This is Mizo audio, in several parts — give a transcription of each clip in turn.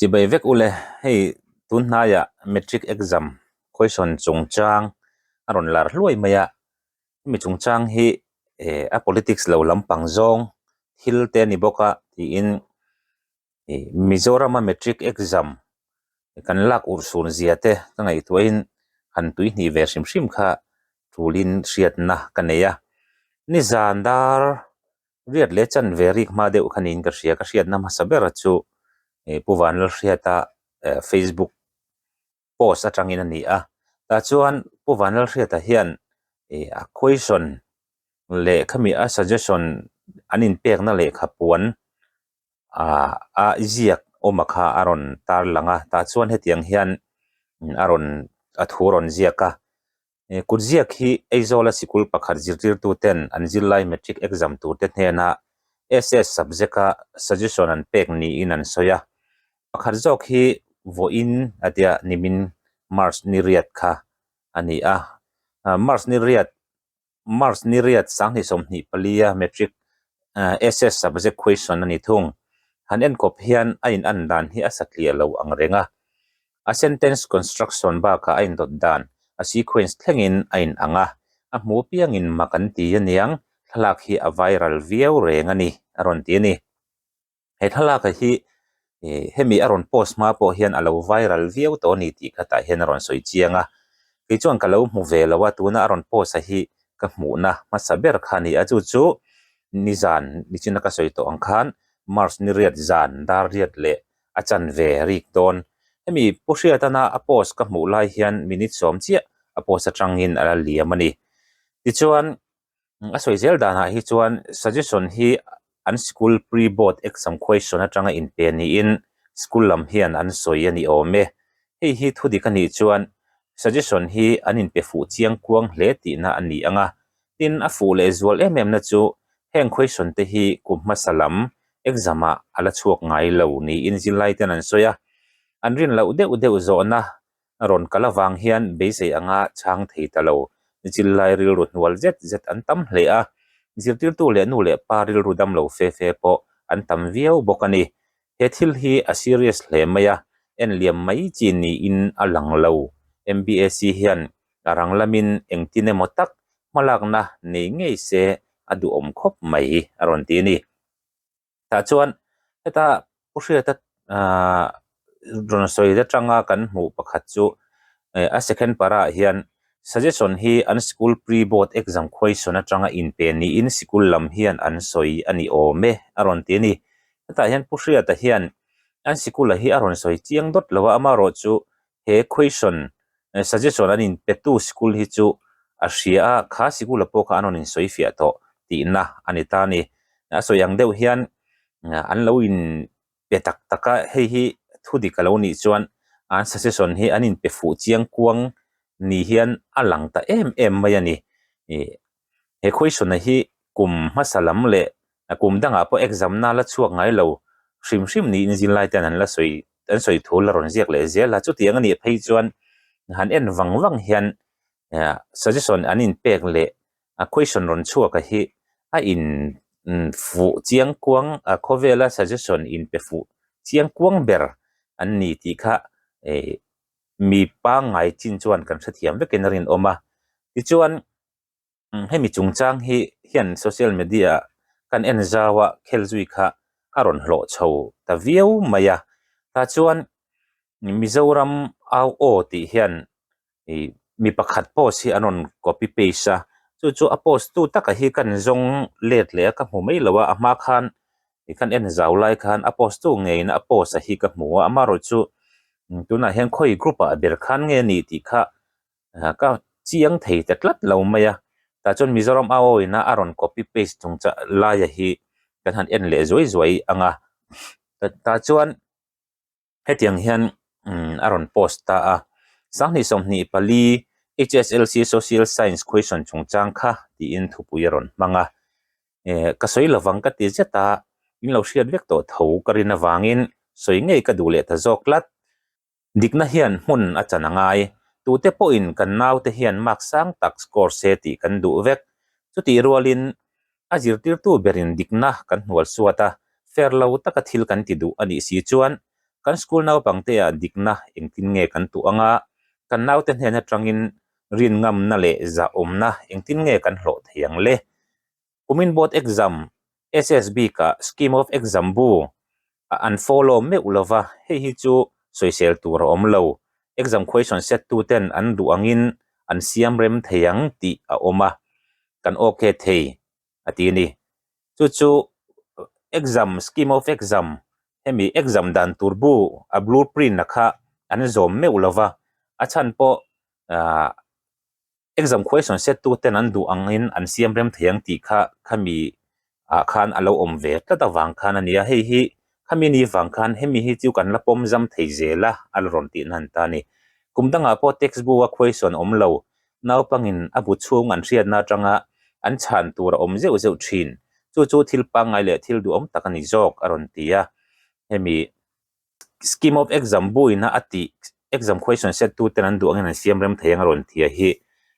Chibai vek ule, hei tun hnaiah matric exam question chungchang a rawn lar hluai mai a, hemi chungchang hi eh a politics lo lampang zawng thil te a ni bawk a tiin ih Mizorama matric exam kan lak urh sun zia te ka ngaihtuahin han tuihnih ve hrim hrim kha tulin hriatna ka nei a, nizan dar Riat leh chan ve rik hma deuh kha niin ka hria, ka hriatna hmasa ber chu Pu Vanlalhriata Facebook post atangin a ni a, tah chuan Pu Vanlalhriata hian a question leh khami a suggestion an inpekna lehkha puan ah a ziak awma kha a rawn tarlang a, tah chuan hetiang hian a rawn a thu a rawn ziak a. Kut ziak hi Aizawla sikul pakhat zirtirtuten an zirlai matric exam turte hnena SS subject-a suggestion an pek niin an sawi a. Pakhat zawk hi vawiin a tia nimin March ni riat kha a ni a. March ni riat March ni riat 2024-a matric SS subject question a ni thung. Han enkawp hian a inan dan hi a satliah lo ang reng a. A sentence construction bakah a indawt dan, a sequence thlengin a inang a, a hmu piangin mak an ti aniang, thlalak hi a viral viau reng a ni, a rawn ti a ni. He thlalaka hi hemi a rawn post hma pawh hian a lo viral viau tawh a ni tih khatah hian a rawn sawi chiang a, kei chuan ka lo hmu ve lo a, tuna a rawn post a hi ka hmuhna hmasa ber kha a ni a, chu chu nizan nichina ka sawi tawh ang khan March ni riat zan dar riat leh a chanve rik dawn. Hemi Pu Hriatana a post ka hmuh lai hian minute sawm chiah a post atangin a la liam a ni. Tichuan, a sawi zel danah hi chuan suggestion hi an school pre-board exam question atanga inpe niin school lam hian an sawi a ni awm e. Hei hi thudik a nih chuan suggestion hi an inpe fuh chiang kuang hle tihna a ni ang a. Tin, a fuh leh zual em em na chu heng question te hi kum hmasa lam exam ah a la chhuak ngai lo niin zirlai ten an sawi a, an rin loh deuh deuh zawhna rawn kal avang hian beisei anga chhang thei ta lo. Zirlai rilru hnual zet zet an tam hle a, zirtirtu leh nu leh pa rilru dam lo fe fe pawh an tam viau bawk a ni. He thil hi a serious hle mai a, en liam mai chi niin a lang lo. MBAC hian a rang lamin engtin emaw tak hmalakna nei ngei se a duhawm khawp mai a rawn ti a ni. Tah chuan heta Pu Hriata aah rawn sawi atanga kan hmuh pakhat chu a second para ah hian suggestion hi an school pre board exam question atanga inpe niin sikul lam hian an sawi a ni awm e a rawn ti a ni. Hetah hian Pu Hriata hian an sikula hi a rawn sawi chiang dawt lo a, amaherawhchu he question suggestion an in pe tu sikul hi chu a hria a, kha sikula pawh kha an rawn insawi fiah tawh tihna a ni ta a ni. A sawi ang deuh hian an lo in pe tak tak a, hei hi thu dik a lo nih chuan an suggestion hi an in pe fuh chiang kuang ni hian a lang ta em em mai a ni. He question-a hi kum hmasa lam leh kum dangah pawh exam na la chhuak ngai lo hrim hrim niin zirlai ten an la sawi an sawi thu la rawn ziak leh zel a, chutiang a nih phei chuan han en vang vang hian suggestion an inpek leh a question rawn chhuak a hi a in fuh chiang kuang a khawvela suggestion inpe fuh chiang kuang ber an ni tih kha eh mi pangngai chin chuan kan hrethiam vekin a rinawm a, tichuan Hemi chungchang hi hian social media kan en zau a khel zui kha a rawn hlawh chho ta viau mai a, tah chuan Mizoram au aw tih hian ih mi pakhat post hi an rawn copy paste a, chu chu a post tu taka hi kan zawng let leh a ka hmu mai lo a, a hma khan ih kan en zau lai khan a post tu ngeiin a post a hi ka hmu a, amaherawhchu tunah hian khawi group ah ber khan nge a nih tih kha ka chiang thei ta tlat lo mai a tah chuan Mizoram a awina a rawn copy paste chung chah laia hi kan han en leh zuai zuai ang a tah chuan hetiang hian a rawn post ta a 2024 H_S_L_C social science question chungchang kha tiin thupui a rawn hmang a ka sawi lovang ka ti zet a in lo hriat vek tawh tho ka rin avangin sawi ngei ka duh leh ta zawk tlat. Dikna hian hmun a chan a ngai. Tute pawhin kan naute hian mark sang tak score se tih kan duh vek. Chutih rualin a zirtirtu berin dikna kan hnual suat a, fair lo taka thil kan ti duh a nih si chuan Kan school naupangte ah dikna engtin nge kan tuh anga, kan naute hnen atangin rin ngamna leh zahawmna engtin nge kan hlawh thei ang le? Kumin board exam SSB ka scheme of exam bu a an follow meuh lova, hei hi chu sawisel tur a awm lo. Exam question set tu ten an duh angin an siam rem thei ang tih a awm a, kan okay thei a ti a ni. Chu chu exam scheme of exam hemi exam dan tur bu a blue print a kha an zawm meuh lova, a chhan pawh ahh exam question set tu ten an duh angin an siam rem thei ang tih kha khami ah khan a lo awm ve tlat avang khan a ni a, hei hi khami ni vang khan hemi hi chu kan la pawm zam thei zel a a la rawn tih nan ta a ni. Kum dangah pawh text bu a question awm lo naupangin a bu chhung an hriatna atanga an chhan tur a awm zeuh zeuh thin chu chu thil pangngai leh thil duhawm tak a ni zawk a rawn ti a, hemi Scheme of exam buina a tih exam question set tu ten an duh angin an siam rem thei ang a rawn tia hi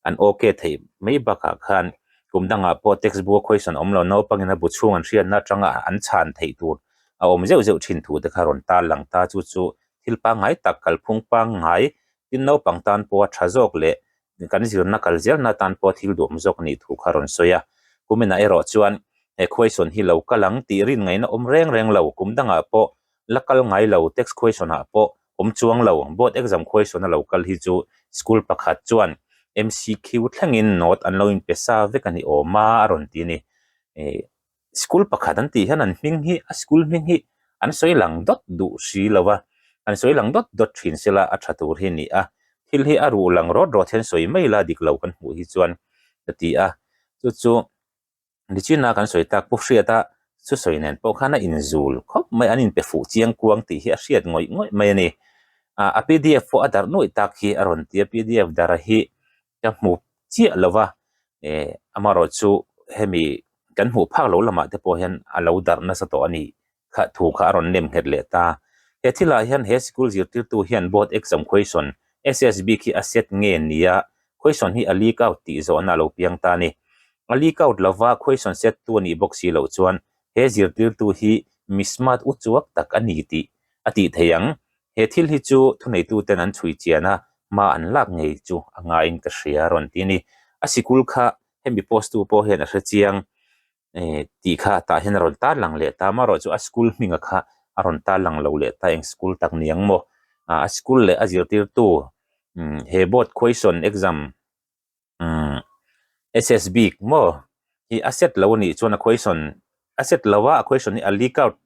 an okay theih mai bakah khan kum dangah pawh text book a question awm lo naupangin a bu chhung an hriatna atanga an chhan theih tur a awm zeuh zeuh thin thu te kha rawn tar lang ta chu chu thil pangngai tak kalphung pangngai tin naupang tan pawha tha zawk leh kan zirna kal zelna atan pawh thil duhawm zawk a nih thu kha a rawn sawi a. Kuminah erawh chuan he question hi lo kal ang tih rin ngaihna awm reng reng lo, kum dangah pawh la kal ngai lo, text question ah pawh awm chuang lo, board exam question a lo kal hi chu school pakhat chuan MCQ thlengin note an lo inpe sa vek a ni awm a a rawn ti a ni. School pakhat an tih hian an hming hi a school hming hi an sawi lang dawt duh si lo a, an sawi lang dawt dawt thin sela a tha tur hi a ni a, thil hi a ruh lang rawt rawt hian sawi mai la dik lo kan hmuh hi chuan ka ti a, chu chu Nichina kan sawi tak Pu Hriata thusawi nen pawh khan a inzul khawp mai an inpe fuh chiang kuang tih hi a hriat ngawih ngawih mai a ni. A pdf pawh a darh nuaih tak hi a rawn ti a, pdf darh hi ka hmu chiah lo va, eh amaherawh chu hemi kan hmuh phak loh lamah te pawh hian a lo darh nasa tawh a nih kha thu kha a rawn nem nghet leh ta. He thilah hian he sikul zirtirtu hian board exam question SSB khi a set nge nia question hi a leak out tih zawhna a lo piang ta a ni. A leak out lova question set tu a nih bawk si loh chuan he zirtirtu hi mi smart u chuak tak a ni tih a tih theih ang. He thil hi chu thuneituten an chhui chian a, hma an lak ngei chu a ngaiin ka hria a rawn ti a ni. A sikul kha hemi post tu pawh hian a hre chiang eh tih kha tah hian a rawn tar lang leh ta amaherawh chu a school hminga kha a rawn tar lang lo leh ta eng school tak ni ang maw ah a school leh a zirtirtu umm he board question exam umm S_S bik maw hi a set lo a nih chuan a question a set lo a a question hi a leak out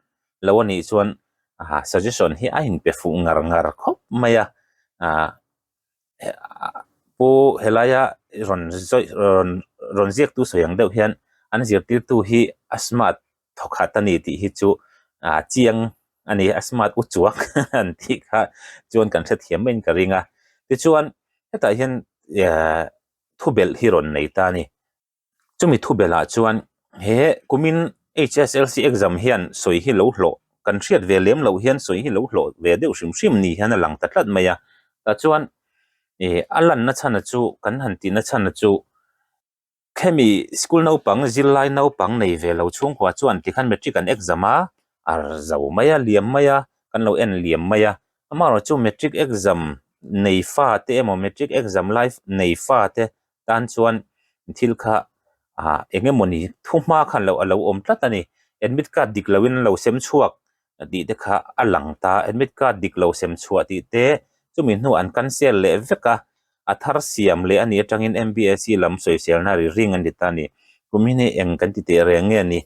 lo a nih chuan ah suggestion hi a inpe fuh ngar ngar khawp mai a ah. Pu helaia rawn sawi rawn rawn ziaktu sawi ang deuh hian an zirtirtu hi a smart thawkhat a ni tih hi chu ah chiang a ni a smart u chuak an tih kha chuan kan hrethiam maiin ka ring a tichuan hetah hian ehh thubelh hi rawn nei ta a ni. Chumi thubelah chuan he kumin HSLC exam hian sawi hi lo hlawh kan hriat ve lem loh hian sawi hi lo hlawh ve deuh hrim hrim ni hian a lang ta tlat mai a. Tah chuan ih a lanna chhana chu kan han tihna chhana chu khemi school naupang zirlai naupang nei ve lo chhungkua chuan tikhan matric an exam a, a zo mai a liam mai a kan lo en liam mai a. Amaherawhchu matric exam nei fa te emaw matric exam lai nei fa te tan chuan thil kha ah eng emawni thu hma khan lo a lo awm tlat a ni admit card dik lo in an lo sem chhuak tih te kha a lang ta admit card dik lo sem chhuah tih te chumi hnu an cancel leh vek a a thar siam leh a nih atangin M_B_A_C lam sawiselna ri ring a ni ta a ni kum hi eng kan ti teh reng nge ni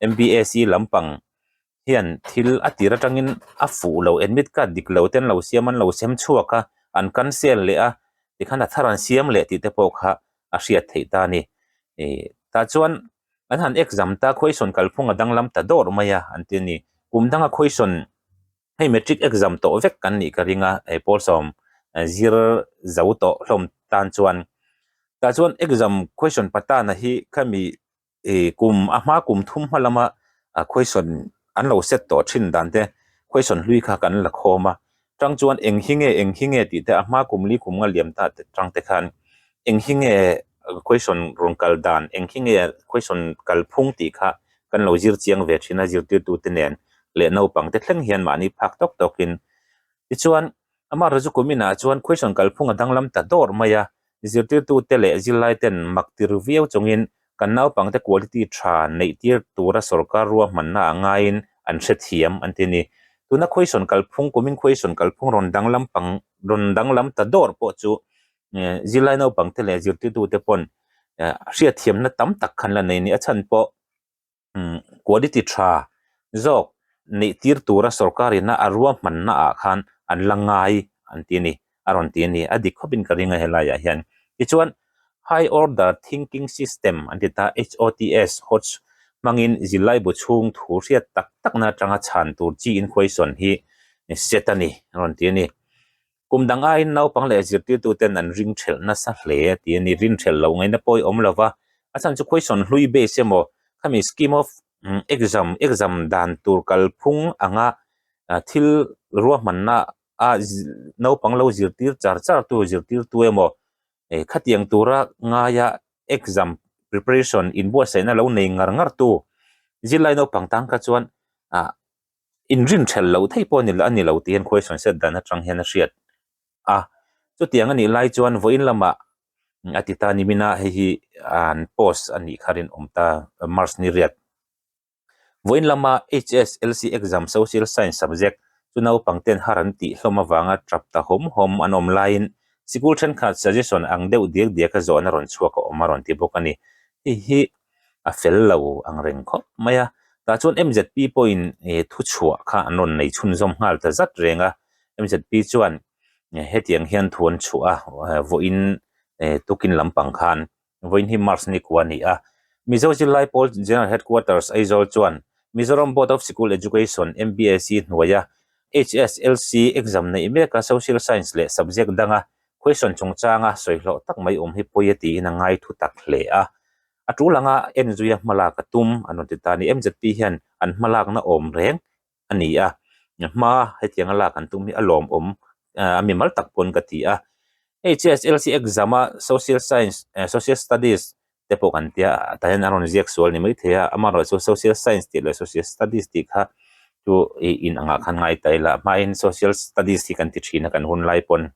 M_B_A_C lampang hian thil a tir atangin a fuh lo admit card dik lo te an lo siam an lo sem chhuak a an cancel leh a tikhan a thar an siam leh tih te pawh kha a hriat theih ta a ni ih tah chuan an han exam ta question kalphung a danglam ta dawr mai a an ti a ni kum danga question hei matric exam tawh vek kan nih ka ring a hei pawl sawm zir zo tawh hlawm tan chuan tah chuan exam question patana hi khami ih kum a hma kum thum hma lama a question an lo set tawh thin dan te question hlui kha kan la khawm a tang chuan eng hi nge eng hi nge tih te a hma kum li kum nga liam ta te tang te khan eng hi nge question rawn kal dan eng hi nge question kal phung tih kha kan lo zir chiang ve thin a zirtirtu te nen leh naupang te thleng hian mahni phak tawk tawk in. Tichuan, amaherawhchu chu kuminah chuan question kalphung a danglam ta dawr mai a, zirtirtute leh zirlaiten mak tir viau chungin kan naupangte quality tha neih tir tura sorkar ruahmanna a ngaiin an hrethiam an ti a ni. Tuna question kalphung kumin question kalphung rawn danglam pang rawn danglam ta dawr pawh chu zirlai naupangte leh zirtirtute pawn hriatthiamna tam tak khan la nei a ni. A chhan pawh quality tha zawk neih tir tura sorkar ina a ruahmanna ah khan an la ngai an ti a ni a rawn ti a ni a dik khawpin ka ring a helai ah hian tichuan high order thinking system an ti ta HOTS hots hmangin zirlai bu chhung thu hriat tak tak na atanga chhan tur chi in question hi set a ni a rawn ti a ni. Kum dang aiin naupang leh zirtirtuten an ring thelh nasa hle a ti a ni. Rin thelh loh ngaihna pawh i awm lo va, a chhan chu question hlui base emaw khami scheme of exam, exam dan tur kalphung anga thil ruahmanna a naupang lo zirtir char char tu zirtirtu emaw khatiang tura ngaia exam preparation inbuatsaihna lo nei ngar ngar tu zirlai naupang tan kha chuan ah inrin thelh loh theih pawh a ni lo tih hian question set dan atang hian a hriat a. Chutiang a nih lai chuan vawiin lamah a ti ta nimin a, hei hi an post a nih kha rinawm ta March ni riat. Vawiin lama HSLC exam Social Science subject chu naupang ten har an tih hlawm avanga tap ta hawm hawm an awm laiin sikul thenkhat suggestion ang deuh diak diak a zawhna rawn chhuak a awm a rawn ti bawk a ni. Hei hi a fel lo ang reng khawp mai a. Tah chuan MZP pawhin thuchhuah kha an rawn nei chhunzawm nghal ta zat reng a. MZP chuan hetiang hian thu an chhuah a, vawiin tukin lampang khan vawiin hi March ni kua a ni a. Mizo Zirlai Pawl General Headquarters Aizawl chuan Mizoram Board of Sikul Education, MBSE, hnuaia HSLC exam neih meka Social Science leh subject danga question chungchanga sawi hlawh tak mai awm hi pawi a tiin a ngai thu tak hle a. A tul anga en zuia hmalak a tum an rawn ti ta a ni. MZP hian an hmalakna awm reng a ni a, hma hetianga lak an tum hi a lawmawm a mimal tak pawn ka ti a. HSLC exam a Social Science Social Studies te pawh kan tia tah hian a rawn ziak sual ni maithei a, amaherawhchu Social Science tih leh Social Studies tih kha chu ih in angah khan ngai ta ila hmain Social Studies hi kan ti thin a kan hun lai pawn.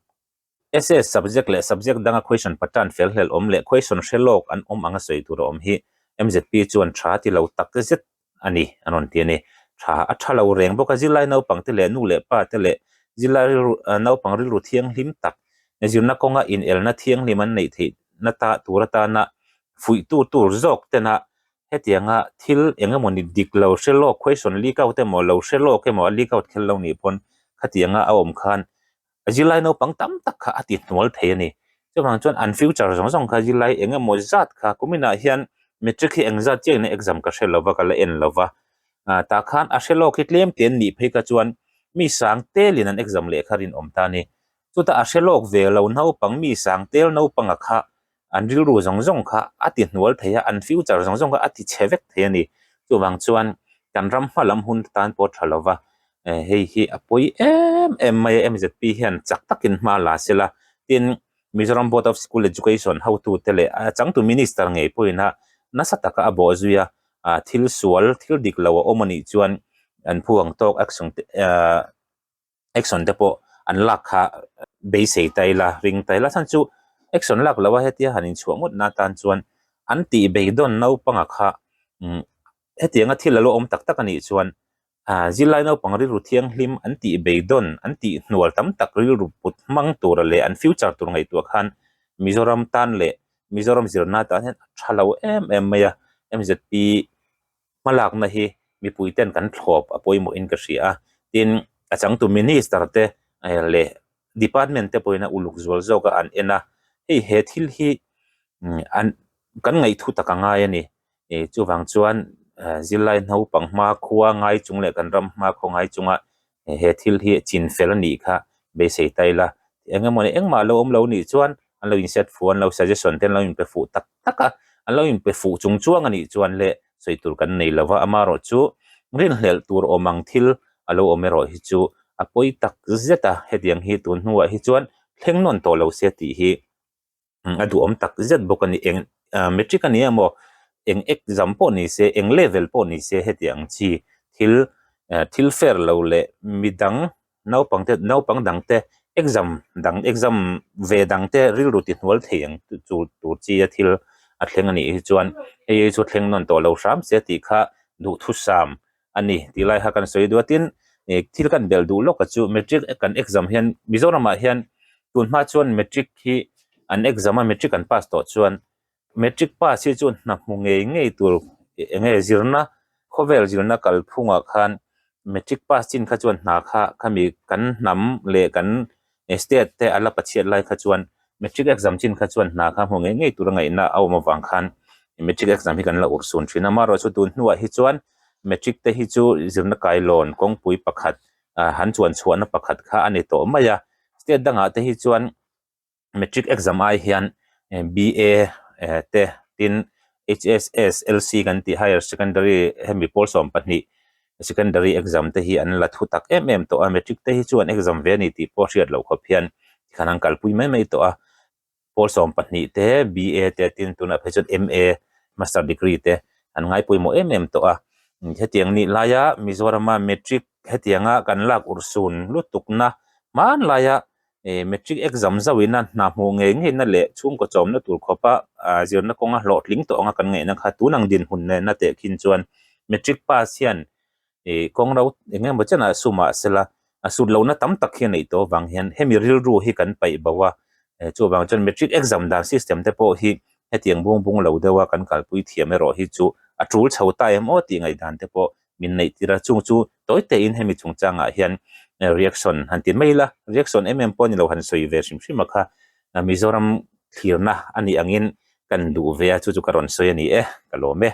SS subject leh subject danga question pattern fel hlel awm leh question hre lawk an awm anga sawi tur a awm hi MZP chuan tha ti lo tak zet a ni an rawn ti a ni. Tha a tha lo reng bawk a, zirlai naupang te leh nu leh pa te leh zirlai rilru naupang rilru thianghlim tak zirna kawnga inelna thianghlim an neih theihna ta tur atana fuihtu tur zawk tena hetianga thil eng emaw ni dik lo hre lawk question leak out emaw lo hre lawk emaw a leak out kher lo nih pawn khatianga a awm khan A zirlai naupang tam tak kha a ti hnual thei a ni. Chuvang chuan an future zawng zawng kha zirlai eng emaw zat kha kuminah hian matric hi eng zat chiah in exam ka hre lova ka la en lova. Ah tah khan a hre lawk hi tlem te an nih phei kha chuan mi sang telin an exam leh kha rinawm ta a ni. Chutah a hre lawk ve lo naupang mi sang tel naupanga kha an rilru zawng zawng kha a ti hnual thei a, an future zawng zawng kha a ti chhe vek thei a ni. Chuvang chuan kan ram hma lam hun tan pawh tha lo va, hei hi a pawi em em mai a, MZP hian chak takin hma la se la, tin Mizoram Board of School Education hotute leh a changtu Minister ngei pawhin a nasa taka a bawh zui a, thil sual, thil dik lo a awm a nih chuan an phu ang tawk action te ahh action te pawh an lak kha beisei ta ila ring ta ila chhan chu action lak loh a hetia han inchhuah ngawt na tan chuan an tih beidawn naupanga kha umm hetianga thil alo awm tak tak anih chuan ah zirlai naupang rilru thianghlim an tih beidawn an tih hnual tam tak rilru put hmang tura leh an future tur ngaihtuah khan Mizoram tan leh Mizoram zirna tan hian a tha lo em em mai a M_Z_P hmalakna hi mipui ten kan thlawp a pawimawhin ka hria a, tin a changtu minister te leh department te pawhin a uluk zual zawk a an en a, hei he thil hi an kan ngaihthu tak a ngai a ni, chuvang chuan zirlai naupang hma khua ngai chung leh kan ram hma khua ngai chunga he thil hi chin fel a nih kha beisei ta ila, eng emaw ni engmah lo awm lo nih chuan an lo inset fuh an lo suggestion te an lo inpe fuh tak tak a, an lo inpe fuh chung chuang a nih chuan le sawi tur kan nei lo va, amaherawh chu rinhlelh tur awm ang thil a lo awm erawh hi chu a pawi tak zet a, hetiang hi tun hnuah hi chuan thleng nawn tawh lo se tih hi a duhawm tak zet bawk a ni. Eng matric a ni emaw eng exam pawh ni se eng level pawh ni se heti ang chi thil thil fair lo leh midang. Naupang te naupang dang te exam dang exam ve dang te rilru ti hnual thei ang chu tur chi a thil a thleng a nih hi chuan hei hi chu thleng nawn tawh lo hram se tih kha duhthusam a ni tih lai kha kan sawi duat in ih thil kan belh duh lawk a chu matric kan exam hian Mizoram ah hian tun hma chuan matric hi an exam a matric an pass tawh chuan matric pass hi chu hna hmu ngei ngei tur eng nge zirna khawvel zirna kalphungah khan matric pass chin kha chuan hna kha khami kan hnam leh kan state te a la pachhiat lai kha chuan matric exam chin kha chuan hna kha hmu ngei ngei tur a ngaihna a awm avang khan matric exam hi kan la urh sun thin a amaherawhchu tun hnuah hi chuan matric te hi chu zirna kailawn kawngpui pakhat ah han chuan chhuahna pakhat kha a ni tawh mai a state dangah te hi chuan matric exam ai hian BA te tin HSSLC kan tih higher secondary hemi pawl 12 secondary exam te hi an la thu tak em em tawh a matric te hi chuan exam ve a ni tih pawh hriat loh khawp hian tikhan an kalpui mai mai tawh a pawl 12 te BA te tin tunah phei chuan MA master degree te an ngai pawimawh em em tawh a hetiang nih laia Mizorama matric hetianga kan lak urhsun lutukna hmanlaia eh matric exam zauhina hna hmuh ngei ngeina leh chhungkaw chawmna tur khawpa ah zirna kawnga hlawhtling tawh anga kan ngaihna kha tun ang dinhmun nena tehkhin chuan matric pass hian ih kawng ro eng emaw chenah su mah sela a sut lohna tam tak hi a neih tawh avang hian hemi rilru hi kan paih bo a eh chuvang chuan matric exam dan system te pawh hi hetiang bung bung lo deuha kan kalpui thiam erawh hi chu a tul chho ta em aw tih ngaihdan te pawh min neih tir a chung chu tawi tein hemi chungchangah hian reaction han ti mai ila reaction em em pawh a ni lo han sawi ve hrim hrim a kha Mizoram thlirna a nih angin kan duh ve a chu chu ka rawn sawi a ni e ka lawm e.